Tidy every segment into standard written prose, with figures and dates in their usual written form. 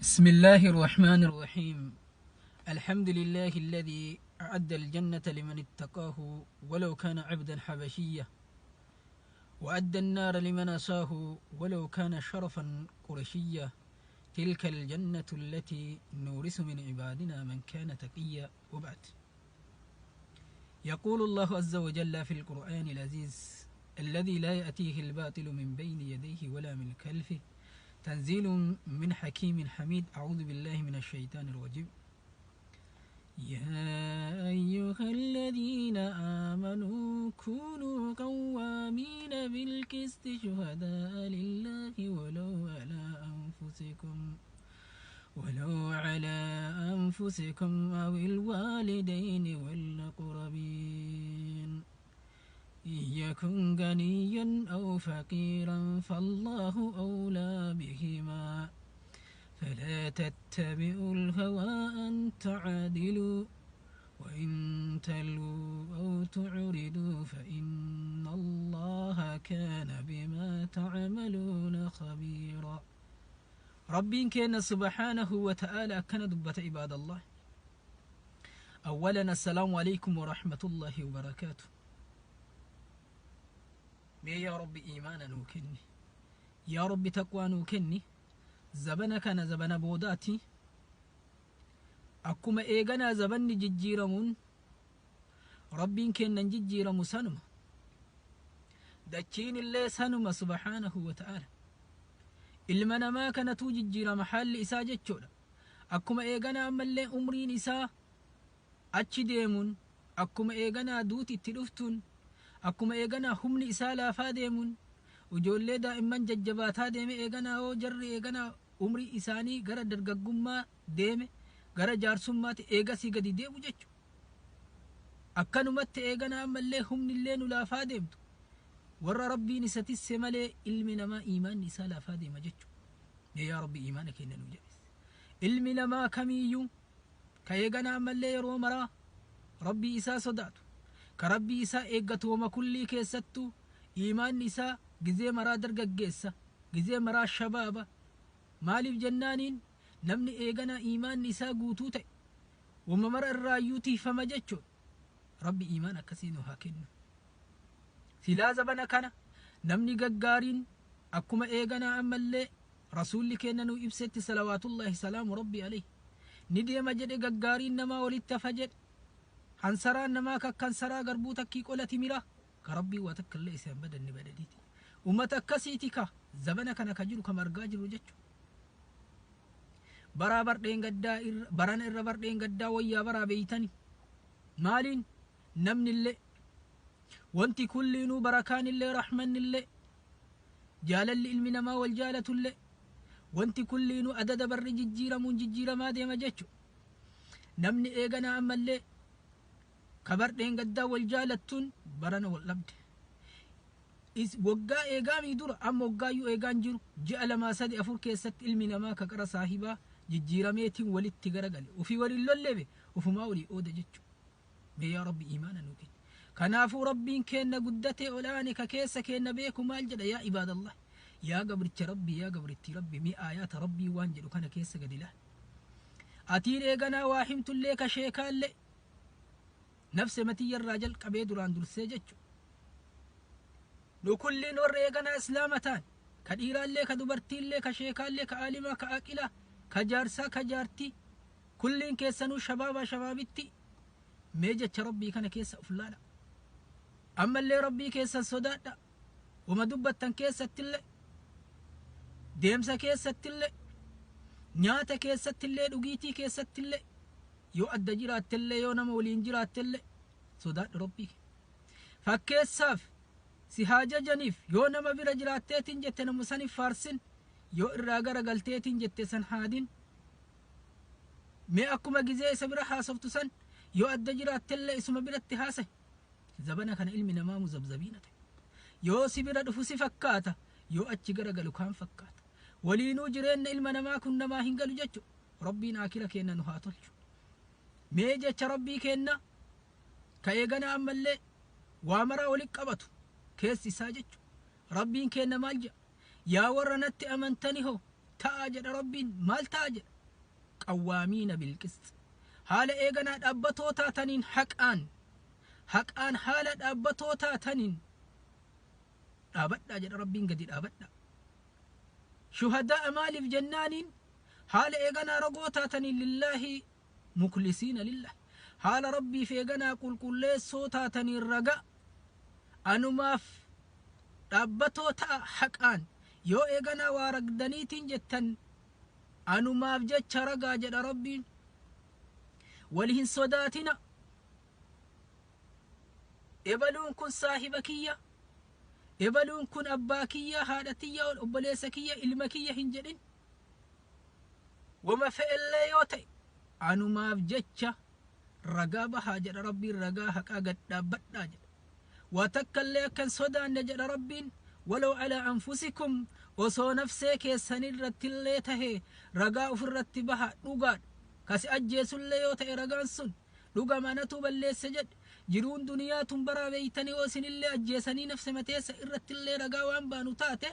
بسم الله الرحمن الرحيم. الحمد لله الذي أعد الجنة لمن اتقاه ولو كان عبدا حبشيا، وأدى النار لمن أساه ولو كان شرفا قرشيا. تلك الجنة التي نورث من عبادنا من كان تقيا. وبعد، يقول الله عز وجل في القرآن العزيز الذي لا يأتيه الباطل من بين يديه ولا من خلفه، تنزيل من حكيم حميد. أعوذ بالله من الشيطان الرجيم. يا أيها الذين آمنوا كونوا قوامين بالقسط شهداء لله ولو على أنفسكم أو الوالدين والأقربين، إن يكن غنيا أو فقيرا فالله أولى بهما، فلا تتبعوا الهوى أن تعدلوا، وإن تلووا أو تعرضوا فإن الله كان بما تعملون خبيرا. ربين كان سبحانه وتعالى كان دبة عباد الله. أولا السلام عليكم ورحمة الله وبركاته. يا رب إيمانا نوكني، يا رب تقوى نوكني. زبنا كان زبنا بوداتي أكما إيغانا زبني ججيرمون ربين كان ججيرم سنما دچين الله سنما سبحانه وتعالى. إلمنا ما كانت ججير محل إسا جتشولا أكما إيغانا أما اللي أمرين إسا أتشي ديمون أكما إيغانا دوتي تلفتون أكما إيغانا همني إسا لافا ديمون وجولي دائما ججباتا ديمي إيغانا أو جري إيغانا أمري إساني غرا درققما ديمي غرا جارسمات إيغا سيغدي ديمو جتشو أكانو مت إيغانا أما اللي همني اللي نلافا ديمتو ورا ربي نستس ملي علمنا ما إيمان نسا لافا ديما جتشو. يا ربي إيمانك إننا نجلس علمنا ما كميو كيغانا أما اللي يرو مرا ربي إسا صداتو كربي إسا إيغتو وما كلي كيستو إيمان نسا جزي مرا درققيسا جزي مرا شبابا مالي جنانين نمني إيغانا إيمان نسا قوتو تي وما مرا الرايوتي فما جتشو ربي إيمانك كسينو هاكنو سلا زبنا كان نمني ققارين أكما إيغانا أما اللي رسولي كينا نو إبسيت صلوات الله سلام ربي عليه ندي مجد ققارين نما وللتفجد حنسران نما كنسرا قربوتك كي قولتي ميرا كربي واتك اللي إسان بدن نبدديتي ومتكسيتك زبنا كان كجرو كمرقاجر وجتشو برا بردين قدا بران إر بردين قدا ويا برا بيتني مالين نمني اللي وانتي كل نو بركان اللي رحمن اللي جال اللي علمنا ما والجالة اللي وانتي كل نو أدد بر ججيرة من ججيرة ما ديما جتشو نمني إيغانا أما اللي كبر دين قدا والجالة برنا واللبد إس وقا إيغامي دور أم وقا يو إيغان جرو جعل ما سد أفور كيست علمنا ما كقرا صاحبا ججيرة ميتين ولد تقرقل وفي ولي اللولي وفي ما ولي أودا جتشو يا ربي إيمانا نوكين كنافو ربين كأن قدتي أولاني ككيسة كأن بيكو مالجد يا عباد الله يا قبرت ربي يا قبرت ربي مي آيات ربي وانجل وكان كيسة قد له أتين إيغانا واحمت اللي كشيكا اللي نفس متي الراجل قبيد راندر سيجتشو نو كل نور إيغانا إسلامتان كديرا اللي كدبرتي اللي كشيكا اللي كعالما كأكلا كجارسا كجارتي كلين كيسانو شبابا شبابتي ميجت ربي كان كيسة أفلالا أما اللي ربي كيسا صدادا وما دبتن كيسا تلي ديمسا كيسا تلي نياتا كيسا تلي دوغيتي كيسا تلي يو أدى جرات تلي يو نمولين جرات تلي صداد ربي فكيساف سهاجة جنيف يو نما بira جراتيتين جت نمساني فارسن يو إراغا رغلتيتين جت سن حادين مي أكما جزي سبرا حاسفتو سن يو أدى جرات تلي اسم بira اتهاسه زبنا كان علمنا ما مزبزبين يو سبرا دفوسي فكاتا يو أتشي غرغلو كان فكاتا ولينو جرين علمنا ما كنا ما هنغلو جتشو ربي آكلا كينا نهاتلشو ميجتش ربي كينا كايغانا أما اللي وامرا ولك قبطو كيس ساجتشو ربي كينا مالجا يا ورنت أمنتني هو تاجر ربي مال تاجر Qawwaamiina bilqisxi, haala eeganaa dhaabbatoo taataniin, haqaan haqaan haala dhaabbatoo taataniin dhaabadhaa jedha Rabbiin. Gadi dhaabadhaa. Shuhadaa maaliif jennaaniin, haala eeganaa ragoo taataniin, lillaahi, muklisiina lillah, haala Rabbiif eeganaa qulqulleessoo taataniin raga anumaaf dhaabbatoo ta'a. Haqaan yoo eeganaa waa ragdaniitiin jettan, anumaaf jecha ragaa jedha Rabbiin. Wali hin sodaatina. Ebaluun kun saahiba kiyya, ebaluun kun abbaa kiyya, haadha tiyya, obboleessa kiyya, ilma kiyya hin jedhin. Wama fe'ellee yoo ta'e, anumaaf jecha ragaa bahaa jedha Rabbiin. Ragaa haqaa gad dhaabbadhaa jedha. Waa takkallee akka hin sodaanne jedha Rabbiin. Walaw alaa anfusikum, osoo nafsee keessanirrattillee tahe, ragaa ufirratti baha. Dhugaadha, kasi ajjeesullee yoo ta'e, ragaan sun dhugama, anatu balleesse jedhe. Jiruun duniyaa tun baraa beeytanii, yoo isinillee ajjeesanii nafse mateessa irrattillee ragaa waan baanu taate,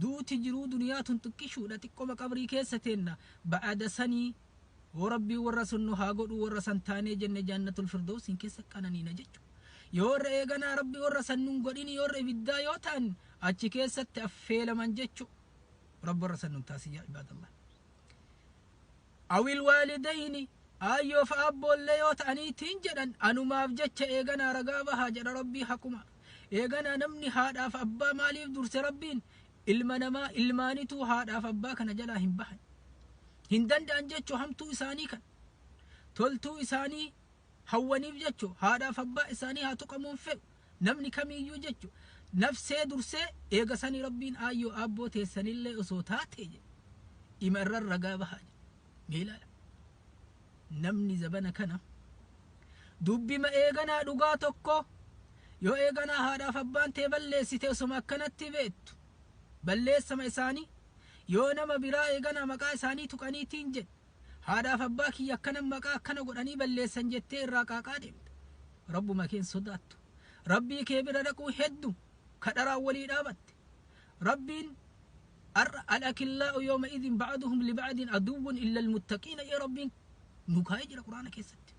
duuti jiruu duniyaa tun xiqqishuudha, xiqqoma qabrii keessa teenna. Ba'ada sanii yoo Rabbii warra sun nu haa godhu, warra san taanee jenne, Jannatul Firdawsiin keessa qananiina jechu. Yoo warra eeganaa Rabbi warra san nun godhini, warra ibiddaa yoo ta'an, achi keessatti affeelaman jechu. Rabbi warra san nun taasi. Yaa ibaadallah, awil waalidayni, aayyoo fa abboollee yoo ta'aniitiin jedhan, anumaaf jecha eeganaa ragaa bahaa jedha Rabbii. Haquma eeganaa namni haadhaaf abbaa maaliif durse Rabbiin? Ilma namaa ilmaanituu haadhaaf abbaa kana jalaa hin bahan, hin danda'an jechuu. Hamtuu isaanii kan toltuu isaanii hawwaniif jechu, haadhaaf abbaa isaanii haa tuqamuun fedhu namni kamiiyyuu jechu. Nafsee dursee, eega sanii Rabbiin aayyoo aabboo teessanillee osoo taate jedhe, ima irra ragaa bahaa jedhe. Mee ilaala, namni zabana kana dubbima eeganaa dhugaa tokko yoo eeganaa haadhaaf abbaan tee balleessite, osoma akkanatti beektu balleessama isaanii, yoo nama biraa eeganaa maqaa isaanii tuqaniitiin jedhe, haadhaaf abbaa kiyya akkana maqaa akkana godhanii balleessan jettee irraa qaaqaa deemta. Rabbuma keen sodaattu. Rabbii kee bira dhaquu heddu kadharaan walii dhaabatte. Rabbiin arra al-akillaa'u yawma idin ba'aduhum liba'adin aduwwun illa almuttaqiina ee Rabbiin nu kaa'ee jira Quraana keessatti.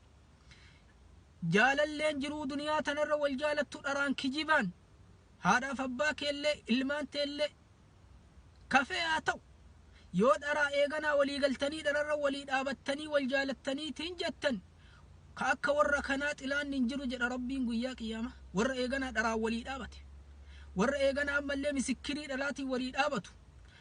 Jaalalleen jiruu duniyaa tanarra wal jaalattu dharaan, kijibaan haadhaaf abbaa keellee, ilmaan teellee kafee haa ta'u, yoo dharaa eeganaa walii galtanii, dhararra walii dhaabattanii wal jaalattaniitiin jettan, ka akka warra kanaa xilaan hin jiru jedha Rabbiin guyyaa qiyaama. Warra eeganaa dharaan walii dhaabate, warra eeganaa ammallee misikkirii dhalaatiin walii dhaabatu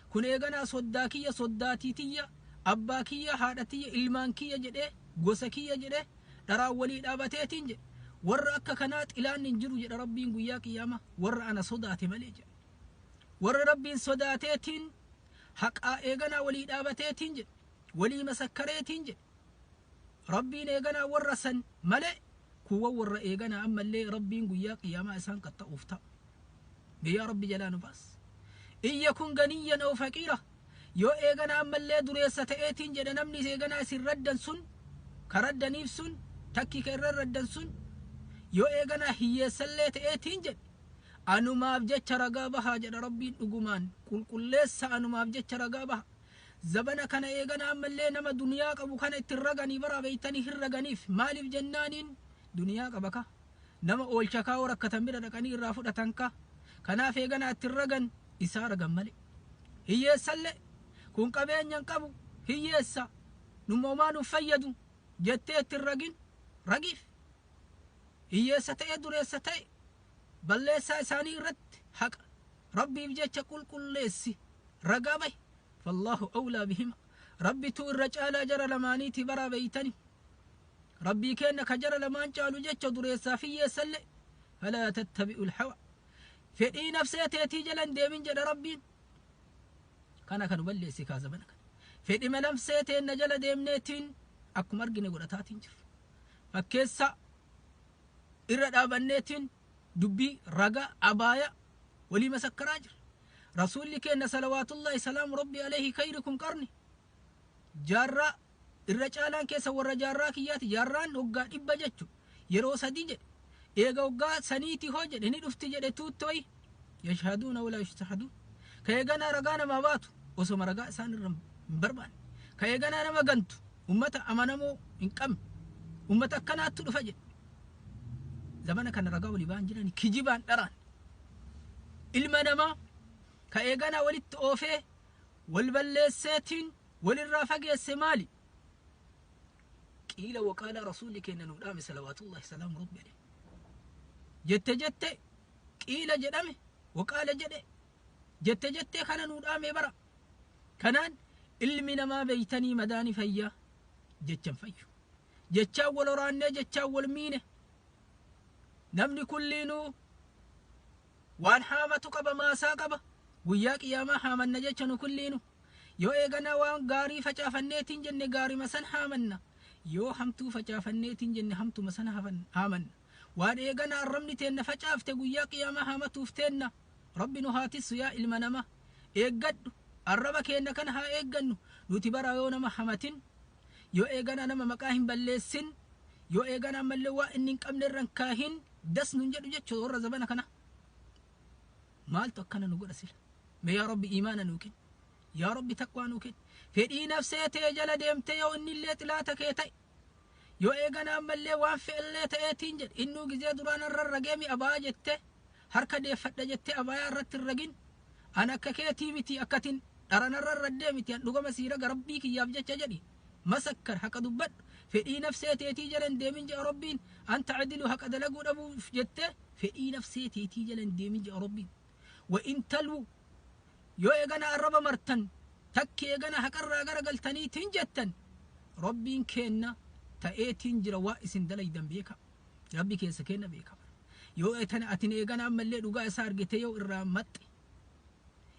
kun, eeganaa soddaa kiyya, soddaatii tiyya, abbaa kiyya, haadha tiyya, ilmaan kiyya jedhee, gosa kiyya jedhee dharaan walii dhaabateetiin jedhe, warra akka kanaa xilaan hin jiru jedha Rabbiin guyyaa qiyaama, warra ana sodaate malee jedha. Warra Rabbiin sodaateetiin haqaa eeganaa walii dhaabateetiin jedhe, walii masakkareetiin jedhe, Rabbiin eeganaa warra san malee. Kuwwan warra eeganaa ammallee Rabbiin guyyaa qiyaamaa isaan qaxxa'uuf ta'a. Biyyaa Rabbi jalaa nu baas. In yakun ganiyyan aw faqiira, yoo eeganaa ammallee dureessa ta'eetiin jedhe, namni eeganaa isin raddan sun, ka raddaniif sun, takki ka irra raddan sun, yoo eeganaa hiyyeessallee ta'eetiin jedhe, anumaaf jecha ragaa bahaa jedha Rabbiin. Dhugumaan qulqulleessa, anumaaf jecha ragaa baha. Zabana kana eeganaa ammallee nama duniyaa qabu kana ittiin raganii baraa beeytanii hin raganiif. Maaliif jennaaniin, duniyaa qaba ka nama oolcha kaa'oo rakkatan bira dhaqanii irraa fudhatan ka. Kanaaf eeganaa ittiin ragan, isaa ragan malee. Hiyyeessallee kun qabeenya hin qabu, hiyyeessa, numoomaa nuuf fayyadu jettee ittiin ragin. Ragiif, hiyyeessa ta'e, dureessa ta'e, balleessaa isaanii irratti haqa Rabbiif jecha qulqulleessi ragaa bahi. Fallaahu awlaa bihima, Rabbitu irra caalaa jara lamaaniiti baraa beeytani. Rabbii keenna ka jara lamaan caalu jecha, dureessaa fi hiyyeessallee. Falaa tattabi'u lhawa, fedhii nafsee teetii jala hin deemin jedha Rabbiin. Kana kanu balleessi kaa zabana kana fedhima nafsee teenna jala deemneetiin akkuma argine godhataatiin jirra. Fakkeessa irra dhaabanneetiin dubbii raga abaaya walii masakkaraa jira. Rasuulli keenna salawaatullaahi salaamu Rabbi alayhi, khayrikum qarni, jaarraa irra caalaan keessa warra jaarraa kiyyaati. Jaarraan waggaa 100 jechu. Yeroo sadii jedhe. Eega waggaa saniiti hoo jedhe, ni dhufti jedhe tuutti wayi, yashhaduuna walaa yustahadun, ka eeganaa ragaa namaa baatu osoma ragaa isaan irra hin barbaanne, ka eeganaa nama gantu. Ummata amanamoo hin qabne, ummata akkanaattu dhufa jedhe. Zamana kana ragaa walii ba'an jirani, kijibaan, dharaan ilma namaa ka eeganaa walitti oofee wal balleesseetiin walirraa fageesse. Maali? Qiila waqaala. Rasuulli keenya nuu dhaame, salawaatullahi salaamu rabbi alayhi. Jette jette, qiila jedhame, waqaala jedhe, jette jettee kana nuu dhaame. Bara kanaan ilmi namaa beeytanii madaani fayyaa jechan fayyu. Jechaan wal horaannee, jechaan wal miine. Namni kulliinuu waan haamatu qaba, maasaa qaba. Guyyaa qiyaamaa haamanna jecha. Nu kulliinu yoo eeganaa waan gaarii facaafanneetiin jenne, gaarima san haamanna. Yoo hamtuu facaafanneetiin jenne, hamtuma san haamanna. Waan eeganaa arrabni teenna facaafte guyyaa qiyaamaa haamatuuf teenna. Rabbi nu haa tissu. Yaa ilma nama, eeggadhu. Arraba keenna kana haa eeggannu nuti. Bara yoo nama hamatin, yoo eeganaa nama maqaa hin balleessin, yoo eeganaa ammallee waa inni hin qabne irra hin kaahin, das nun jedhu jechuu warra zabana kana. Maaltu akkana nu godha sila? Mee yaa Rabbi, iimaana nuu kenni. Yaa Rabbi, taqwaa nuu kenni. Fedhii nafsee ta'e jala deemte, yoo innillee xilaata kee ta'e, yoo eeganaa ammallee waan fe'ellee ta'eetiin jedhe, innuu gizee duraan irra rageemi abaa jette, harka deeffadha jette, abaayaa irratti hin ragin. An akka keetii miti, akkatin dharanarra raddee miti, an dhugama sii raga Rabbii kiyyaaf jecha jedhi. Masakkar, haqa dubbadhu. Fedhii nafsee teetii jala hin deemin jedha Rabbiin. An tacdilu, haqa dalaguu dhabuuf jette fedhii nafsee teetii jala hin deemin jedha Rabbiin. Wa in talwu, yoo eegana arraba martan takki, eegana haqarraa gara galtaniitiin jettan, Rabbiin keenna ta'eetiin jira waa isin dalaydan beeka. Rabbi keessa kenna beeka. Yoo tana atin eegana ammallee dhugaa isaa argite, yoo irraa maxxe,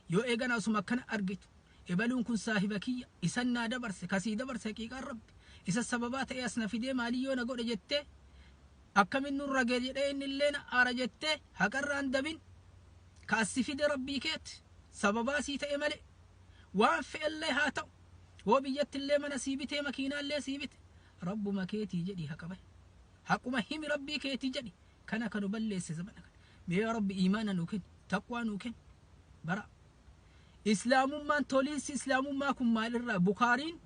yoo eegana asuma akkana argitu, ebaluun kun saahiba kiyya, isan naa dabarse, kasii dabarse haqiiqaan Rabbi, isa sababaa ta'e as na fidee, maalii yoo na godhe jettee, akkamin nurra gee jedhee inni illee na aara jettee, haqarraan dabin. Ka as si fide Rabbii keeti, sababaa sii ta'e malee. Waan fe'ellee haa ta'u, hoo biyyatti illee mana sii bitee, makiinaallee sii bite, Rabbuma keetii jedhi haqa bahe, haquma himi, Rabbii keetii jedhi. Kana kanu balleesse zamana kana. Mee yaa Rabbi, iimaana nuu kenni, taqwaa nuu kenni. Bara islaamummaan, toliinsi islaamummaa kun maalirraa? Bukaariin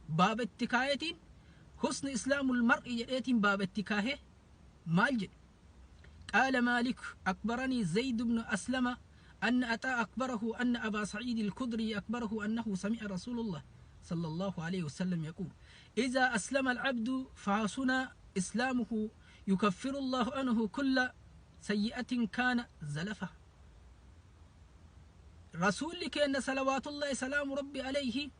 baaba itti kaayetiin husni islaamul mar'i jedheetiin baaba itti kaahee maal jedhe? قال مالك: أخبرني زيد بن أسلم أن عطاء أخبره أن أبا سعيد الخدري أخبره أنه سمع رسول الله صلى الله عليه وسلم يقول: إذا أسلم العبد فحسن إسلامه، يكفر الله عنه كل سيئة كان زلفها. رسول كان صلوات الله سلام ربي عليه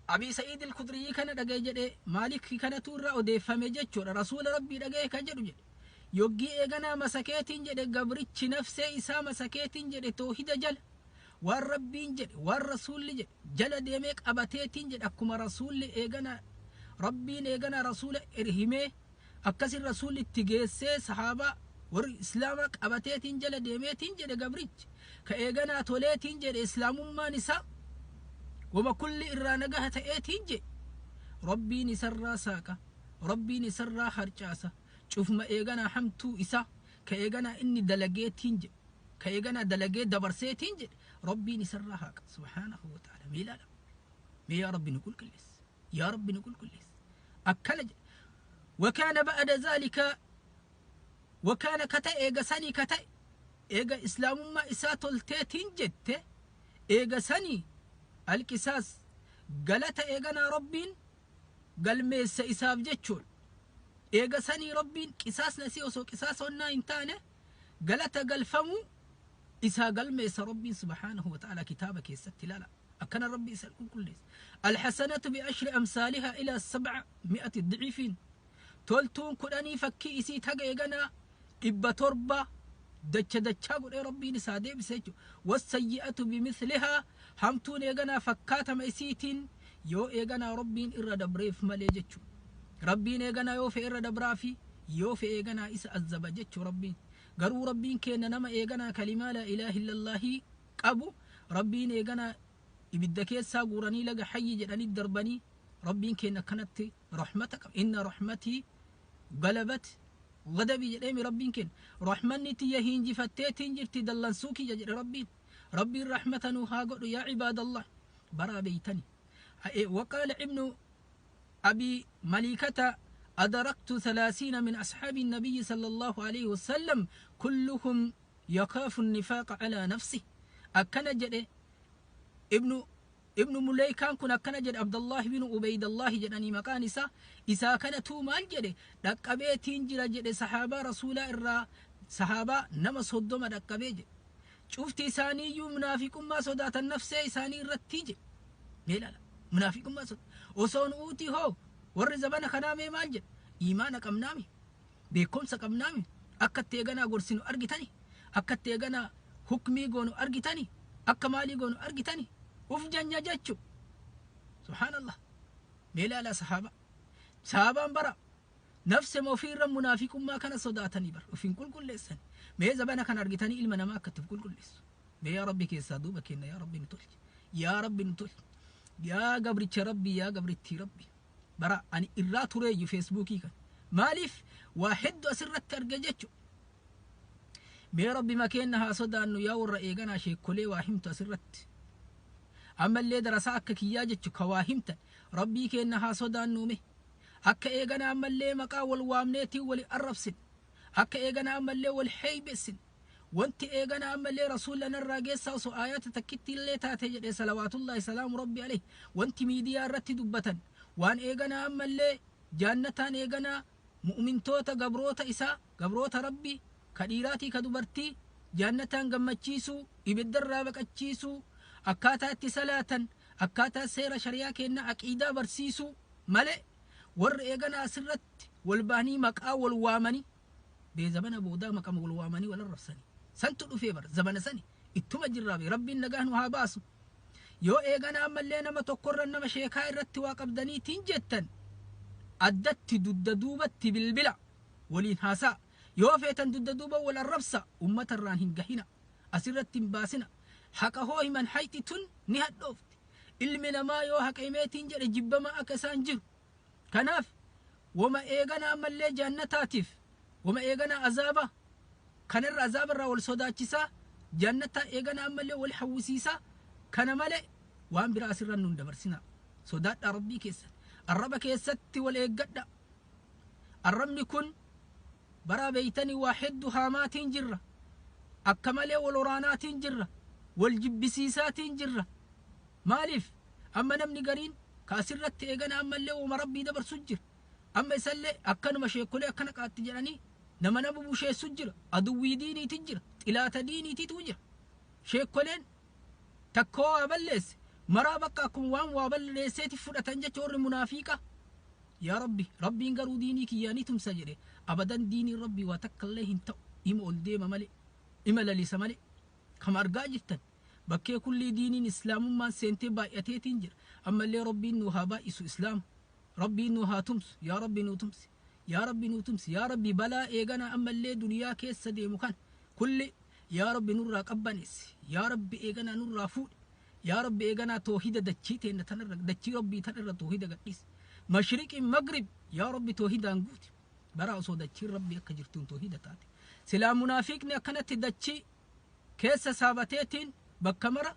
أبي سعيد الخدري كان dhagaye jedhe. Maalik kanatu irraa odeeffame jechuudha. Rasuula Rabbii dhagaye kan jedhu jedhe. Yoggii eeganaa masakeetiin jedhe, gabrichi nafsee isaa masakeetiin jedhe, toohida jala, waan Rabbiin jedhe, waan Rasuulli jedhe jala deemee qabateetiin jedhe, akkuma Rasuulli eeganaa Rabbiin eeganaa Rasuula himee, akkasin Rasuulli itti geessee, sahaabaa warri islaamaa qabateetiin jala deemeetiin jedhe, gabrichi ka eeganaa toleetiin jedhe, islaamummaan isaa wama kulli irraa nagaha ta'eetiin jedhe, Rabbiin isarraa saaqa, Rabbiin isarraa harcaasa cufma eeganaa hamtuu isaa ka eeganaa inni dalageetiin jedhe, ka eeganaa dalagee dabarseetiin jedhe, Rabbiin isarraa haaqa subhaanahu wa ta'ala. Mee ilaala mee. Yaa Rabbi, nu qulqulleess. Yaa Rabbi, nu qulqulleess. Akkana jedhe: وكان بعد ذلك، وكان كتأ إيغا سني، كتأ إيغا إسلام ما إسا تلتيتين جت، إيغا سني القصاص galata eeganaa Rabbiin galmeessa isaaf jechuun. Eega sanii Rabbiin qisaasna si osoo qisaasonnaa hin taane galata galfamuu isaa galmeessa Rabbiin subhaanahu wa ta'ala kitaaba keessatti. Ilaala, akkana Rabbi isa qulqulleessa: الحسنة بعشر أمثالها إلى 700 ضعف. Toltuun 10 fakkii isii taga eeganaa 700 dacha dachaa godhee Rabbiin isaa deebise jechuudha. والسيئة بمثلها, hamtuun eeganaa fakkaatama isiitiin, yoo eeganaa Rabbiin irra dabreef malee jechuudha. Rabbiin eeganaa yoo fe'e irra dabraa fi yoo fe'e eeganaa isa azzaba jechuu Rabbiin. Garuu Rabbiin kenna nama eeganaa kalimaa لا إله إلا الله qabu, Rabbiin eeganaa ibidda keessaa guuranii laga hayyi jedhanii darbanii, Rabbiin kenna akkanatti rahmata qaba. إن رحمتي غلبت غضبي jedheemi Rabbiin kenna. Rahmanni tiyya hinjifatteetiin jirti dallansuu kiyya jedhe Rabbiin. Rabbiin rahmata nuu haa godhu. Yaa cibaadallah, baraa beeytani. وقال ابن أبي مليكة أدركت 30 من أصحاب النبي صلى الله عليه وسلم كلهم يخاف النفاق على نفسه. أكن جد ابن مليكان كن أكن جد عبد الله بن عبيد الله جدني مكان إسا كان تومال جد دقبيتين جرا جد صحابة رسول الرا صحابة نما صدوم دقبيج شفت إساني منافق ما صدات النفس إساني رتيج لا لا منافق ما صد وصون أوتي هو ور زبنا خنامي مالج إيمانك أمنامي بكم أمنامي أكتيغنا غرسينو أرجتني أكتيغنا حكمي غونو أرجتني أكمالي غونو أرجتني وفجن يجتشو سبحان الله ميلا لا صحابة صحابة برا نفس موفير منافق ما كان صداتني بر وفين كل لسان مي زبنا كان أرجتني إلما ما كتب كل لس مي يا ربي كيسادو بكينا يا ربي نتولج يا ربي نتولج يا قبري ربي يا قبري ربي برا أنا إراتوري فيسبوكي كان مالف واحد أسرة ترججتشو مي ربي ما كأنها صدى أنه يا ورئيغنا شيء كلي واهمت أسرت أما اللي درساك كياجتشو كواهمت ربي كأنها صدى أنه مه أكا إيغنا أما اللي مقاول وامنيتي ولي أرفسن أكا إيغنا أما اللي والحيبسن وانت إيغنا أما اللي رسولنا الراقيسا وسو آيات تكتي اللي تاتي صلوات الله سلام ربي عليه وانت ميديا رتي دبتا وان إيغنا أما اللي جانتان إيغنا مؤمن توتا قبروتا إسا قبروتا ربي كديراتي كدبرتي جانتان قمتشيسو إبدر رابك أتشيسو أكاتا اتسالاتا أكاتا سير شرياكينا أكيدا برسيسو ملئ ور إيغنا سرت والباني مكا والوامني بزمن بودا مكا والوامني ولا الرفسني سنتو فيبر زمن سني اتما جرابي ربي النجاه وهاباسو يو إيغنا أما اللي نما تقرر نما شيكاي رت واقبدني تنجتن أدت ددوبت بالبلع ولين هاسا يو فيتن ددوبة ولا الرفسة أمة الرانهن جهنا أسرت باسنا حقا هو من حيت تن نهاد دوفت إلمنا ما يو حق إيمتين جر جبما أكسان جر كناف وما إيغنا أما اللي جنتاتف وما إيغنا عذابه كنر عذاب الرا والصداتشسا جنة إيغنا أما اللي والحوسيسا كان ملئ وان براس الرنون دبرسنا صدات ربي كيس الرب كيست والإيغدا الرمل كن برا بيتني واحد هامات جرة أكمل والورانات جرة والجبسيسات جرة مالف أما نمني قرين كاسرت إيغنا أما اللي ومربي دبر سجر أما يسلي أكن مشي كل أكن قاتجرني نما نبو شيء سجر أدوي ديني تجر إلى تديني تتوجر شيء كلين تكوا أبلس مرابقكم وان وابلسيت فرتنجة تور منافقة يا ربي ربي إنقروا ديني كياني تمسجري أبدا ديني ربي وتك الله انت إما ألدي مملي إما لليس ملي كما أرجاجتن بكي كل دين إسلام ما سنتي بايتي تنجر أما اللي ربي إنه بائس إسلام ربي إنه تمس يا ربي إنه تمس يا ربي إنه تمس يا ربي بلا إيجانا أما اللي دنيا كيس دي مكان كل يا ربي نور قبنس يا ربي إيجانا نور فود يا ربي إيجانا توحيد دتشي تين تنر دتشي ربي تنر توحيد قديس مشرق المغرب يا ربي توحيد أنقوت برا صود دتشي ربي أكجرتون توحيد تاتي سلام منافقنا كانت دتشي كيس سابتين بكمرة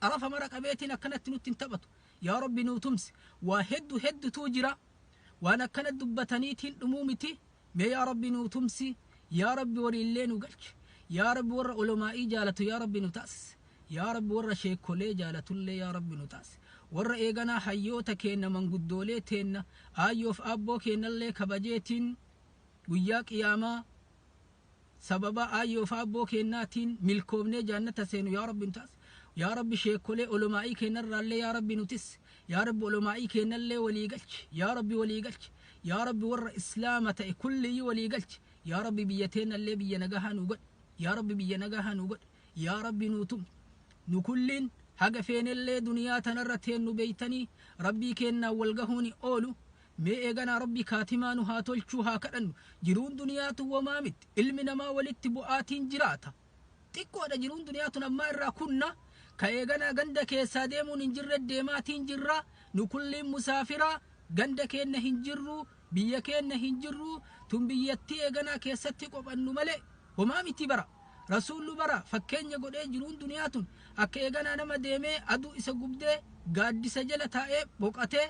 طرف مرة قبيتنا كانت نوتين تبتو يا ربي نوتمس وهد هد توجرا وانا كانت دبتنيتين أمومتي ما يا ربي نوتمسي يا ربي وري اللين وقلش يا ربي ور علمائي جالتو يا ربي نتاس يا ربي ور شيخ كولي جالتو اللي يا ربي نتاس ور إيغنا حيوتا كينا من قدولي تينا آيوف أبو كينا اللي كبجيتين وياك ياما سببا آيوف أبو كيناتين ملكومني جنة سينو يا ربي نتاس يا ربي شيخ كولي علمائي كينا اللي يا ربي نتس يا رب علمائي كينا اللي ولي قلش يا ربي ولي قلش يا ربي ور إسلامة كل ولي قلش يا ربي بيتين اللي بينجاها نقول يا ربي بينجاها نقول يا ربي نوتم نكلين حاجة فين اللي دنيا تنرتين نبيتني ربي كنا والجهوني أولو ما إجانا ربي كاتمان هاتولشوها كأنه جرون دنيا ومامت علمنا ما ولدت بؤاتين جراتا تكو جرون دنيا ما كنا كإجانا عندك سادمون نجر دماتين جرا نكل مسافرة عندك نهنجرو بيا كأن هنجرو تم بيتي إجانا كيستك وبأنه ملئ وما متبرا Rasuullu bara fakkeenya godhee jiruun duniyaa tun akka eeganaa nama deemee aduu isa gubdee gaaddisa jala taa'ee boqatee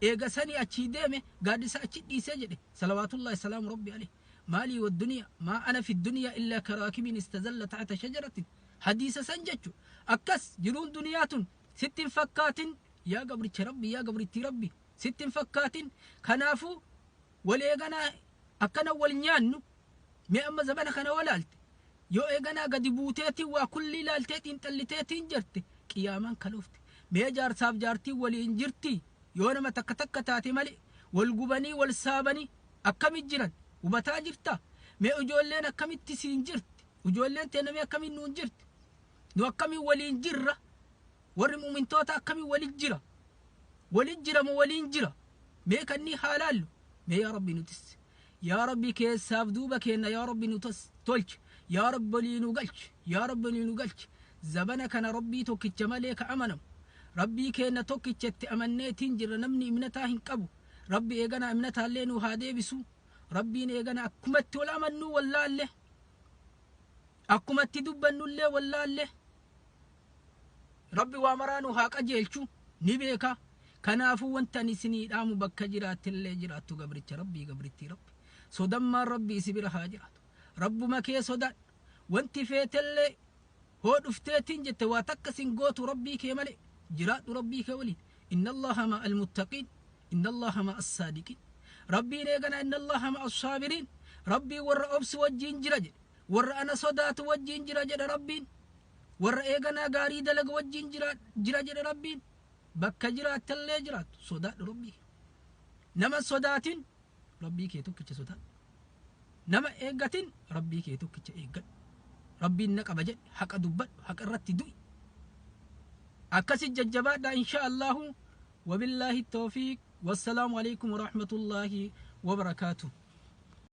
eega sanii achii deeme gaaddisa achi dhiisee jedhe salawaatullahi salaamu rabbi alayhi. Maalii wadduniyaa maa ana fi duniyaa illaa karaakibin istazalla taxta shajaratin hadiisa san jechu. Akkas jiruun duniyaa tun sitti hin fakkaatin yaa gabricha rabbi, yaa gabrittii rabbi, sitti hin fakkaatin. Kanaafuu wal eeganaa akkana wal nyaannu. Mee amma zabana kana walaalte yoo eeganaa gadi buuteetiin waa kullii laaltee xiinxalliteetiin jette qiyaamaan kaloofte. Mee jaarsaaf jaartiin waliin jirti yoo nama takka takka taate malee wal gubanii wal saabanii akkamit jiran hubataa jirta? Mee ijoolleen akkamitti siin jirti? Ijoolleen teenamee akkamiin nuun jirti? Nu akkamiin waliin jirra? Warri mu'mintoota akkamiin walit jira? Walit jira moo waliin jira? Mee kannii haa laallu. Mee yaa rabbi nutis, yaa rabbi keessaaf duuba keenna yaa rabbi nu tolchi, yaa rabbi walii nu galchi, yaa rabbi walii nu galchi. Zabana kana rabbii tokkicha malee ka amanamu rabbii keenna tokkicha itti amanneetiin jirra. Namni imnataa hin qabu. Rabbi eegana imnataallee nu haa deebisu. Rabbiin eegana akkumatti wal amannuu wallaalle, akkumatti dubbannullee wallaalle. Rabbi waa maraa nu haa qajeelchu, ni beeka. Kanaafuu wanta ani isinii dhaamu, bakka jiraattillee jiraattu, gabricha rabbii, gabrittii rabbi, sodammaan rabbi isi bira haa jiraatu. Rabbuma kee sodaadhu. Wanti feetellee hoo dhufteetiin jette waa takka sin gootu rabbii kee malee. Jiraadhu rabbii kee waliin. Inna allaha ma'a almuttaqiin, inna allaha ma'a assaadiqiin. Rabbiin eegana inna allaha ma'a assaabiriin, rabbiin warra obsu wajjiin jira jedhe, warra ana sodaatu wajjiin jira jedhe, rabbiin warra eeganaa gaarii dalaga wajjiin jira jira jedhe rabbiin. Bakka jiraattallee jiraattu sodaadhu rabbii kee. Nama sodaatin, rabbii kee tokkicha sodaadhu. Nama eeggatin, rabbii kee tokkicha eeggadhu. Rabbiin na qaba jedhe, haqa dubbadhu, haqa irratti du'i. Akkasi jajjabaadha insha allahu. Wabillaahi tawfiiq, wassalaamu alaikum warahmatullaahi wabarakaatuh.